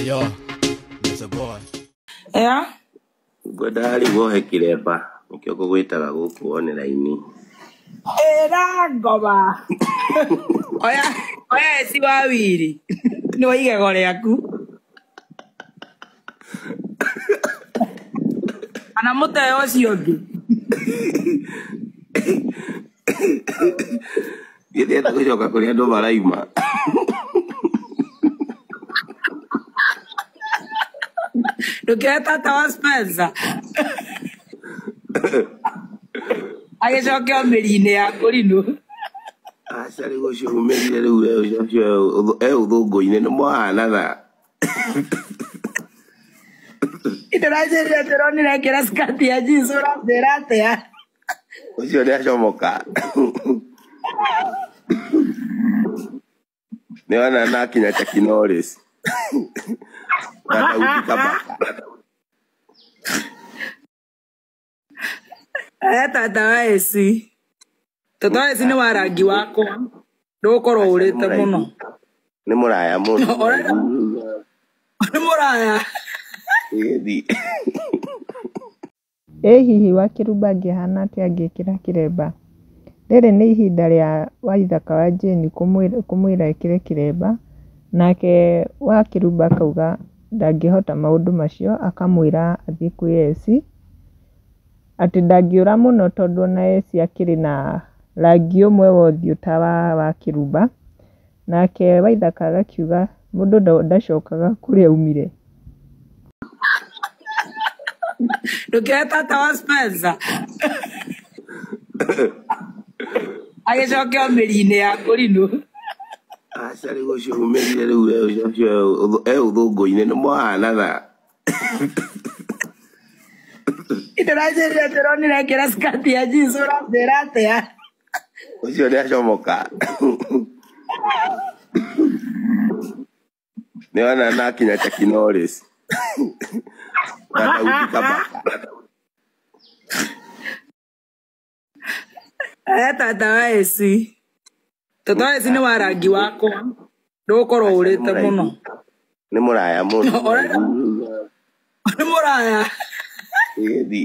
Ayo, it's a boy. Yeah. Ngwendaga rĩu wohe kĩremba nĩkĩo ngũgwĩtaga gũkũ online. Ĩra ngoma. Oya, oya eci wa wiri. Nĩ wa igego rĩaku. Kana mũteo ũcio ũngĩ. Niĩ ndĩrenda gũcoka kũrĩa andũ maraima. Ndũkĩoe tata wa Spencer. Agĩcoke o mĩri-inĩ ya kũrinũ. Aca rĩu ũcio umĩrire rĩu ũcio e ũthũngũ-inĩ nĩ mũhanaga. Ndĩranjĩrire ndĩronire ekĩra skirt ya jeans ũranjĩra atĩa? Ũcio nĩ acomoka. Nĩ wona nakinya Chuck Norris. Na Daudi Kabaka. Oya tata wa eci. Tata wa eci nĩ wa rangi wakwa. Ndũgũkorwo Aca nĩ ũrĩte mũraihu. mũno. Nĩ mũraya mũno. Ũrenda nĩ mũraya. Ĩthi. Ĩ hihi Wakĩrumba angĩhana atĩa angĩkĩra kĩremba? Rĩrĩ nĩ ihinda rĩa Waithaka wa Jane kũmwĩra ekĩre kĩremba, nake Wakĩrumba akauga ndangĩhota maũndũ macio, akamwĩra athiĩ kwĩ Esi, atĩ ndangĩũra mũno tondũ ona Esi akĩrĩ na rangi ũmwe wa ũthiũ ta wa Wakĩrumba, nake Waithaka agakiuga mũndũ ndacokaga kũrĩa aumire. Ndũkĩoe tata wa Spencer. Agĩcoke o mĩri-inĩ ya kũrinũ. Aca rĩu ũcio umĩrire rĩu ũcio e ũthũngũ-inĩ nĩ mũhanaga. Ndĩranjĩrire ndĩronire ekĩra skirt ya jeans ũranjĩra atĩa? Ũcio nĩ acomoka. Nĩ wona nakinya Chuck Norris. Na Daudi Kabaka. Oya tata wa eci. Tata wa eci nĩ wa rangi wakwa. Ndũgũkorwo Aca nĩ ũrĩte mũraihu. mũno. Nĩ mũraya mũno. Ũrenda nĩ mũraya. Ĩthi.